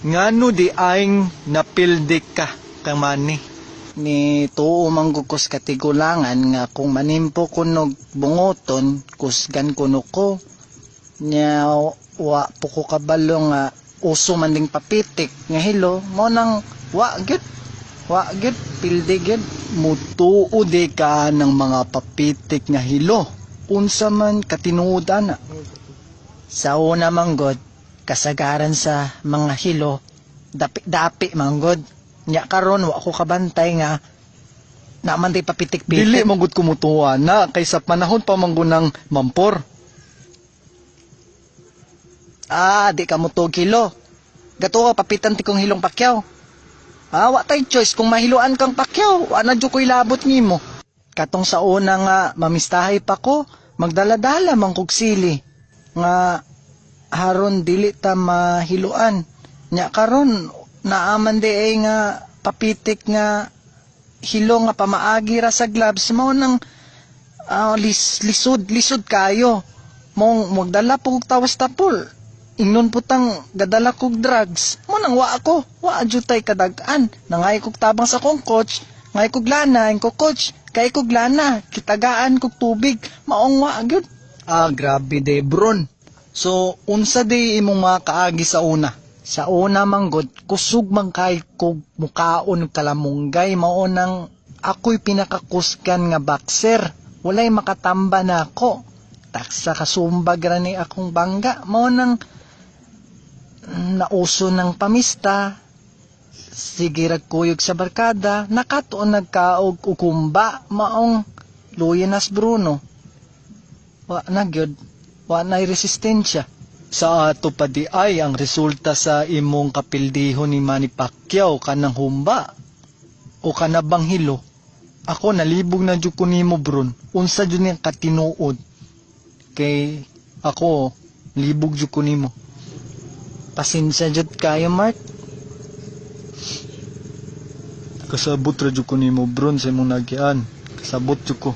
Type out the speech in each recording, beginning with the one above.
Ngano diay napildi ka kang Manny? Ni tuo man gud ko sa katigulangan nga kung manimpo ko nog bungoton, kusgan kuno ko. Nya wa po ko kabalo nga uso man ding papitik nga hilo mo nang wa gyud. Wa gyud, pildi gyud. Mutuo di ka ng mga papitik nga hilo. Unsa man katinuod ana? Sa una man gud, kasagaran sa mga hilo, dapi-dapi man gud. Nya karon wa ko kabantay nga naman day papitik-pitik. Dili man gud kumutuwa na kay sa panahon pa man gud ng mampor. Ah, di ka mo tuog hilo. Gato ka papitan ti kong hilong Pakyaw. Ah, wa tay choice kung mahiluan kang Pakyaw, wa na jud ko'y labot nimo. Katong sa una nga mamistahay pa ko, magdala-dala man kog sili nga haron dili ta mahiluan. Nya karon naaman di ay nga papitik nga hilo nga pamaagi ra sa gloves mao nang lisod lisod kayo. Mong magdala po kog tawas tapol. Ingnon putang gadala kog drugs. Mo nang wa ako, wa jud tay kadag-an. Nangay kog tabang sa akong coach, ngay kog lana, ko coach, kay kog lana, kitagaan kog tubig, maong wa gyud. Ah, grabe de Bron. So, unsa di imong mga kaagi sa una? Sa una man gud, kusog man kay kog mukaon kalamunggay, mao nang ako'y pinakakusgan nga boxer. Walay makatamba na ako. Taksa kasumbag ra ni akong bangga, mao nang nauso ng pamista. Sige rag kuyog sa barkada, nakatuon nagkaog ukumba, maong luya nas Bruno. Wa na gyud, wa na'y resistensya. Sa ato pa di ay ang resulta sa imong kapildihon ni Manny Pacquiao kanang humba o kanabang hilo. Ako nalibog na jud ko nimo, Bron. Unsa jud ni katinuod? Kay ako libog jud ko nimo. Pasensya jud kayo, Mark. Kasabot ra jud ko nimo, Bron, sa imong nagian. Kasabot jud ko.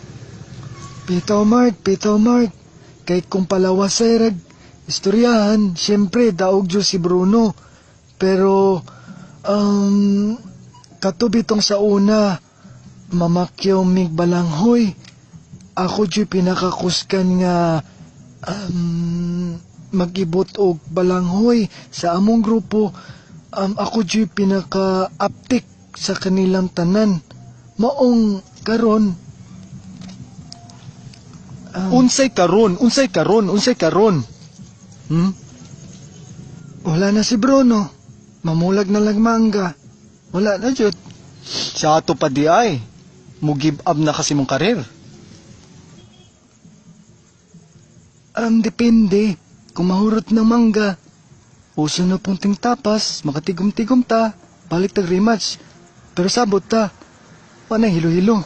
Bitaw, Mark, bitaw, Mark. Kay kung palawas ay rag istoryahan, syempre daog jud si Bruno. Pero kato bitong sa una, mamakyaw mig balanghoy. Ako jud pinakakusgan nga mag-ibot og balanghoy sa among grupo. Ako jud pinaka-aptik sa kanilang tanan. Maong karon Unsay karon? Unsay karon? Unsay karon? Hmm? Wala na si Bruno. Mamulag na lang mangga. Wala na jud. Sa ato pa di ay mo give up na kasi mong karir. Depende. Kung mahurot ng mangga, uso na punting tapas, makatigom-tigom ta, balik tag rematch. Pero sabot ta, wala hilo-hilo.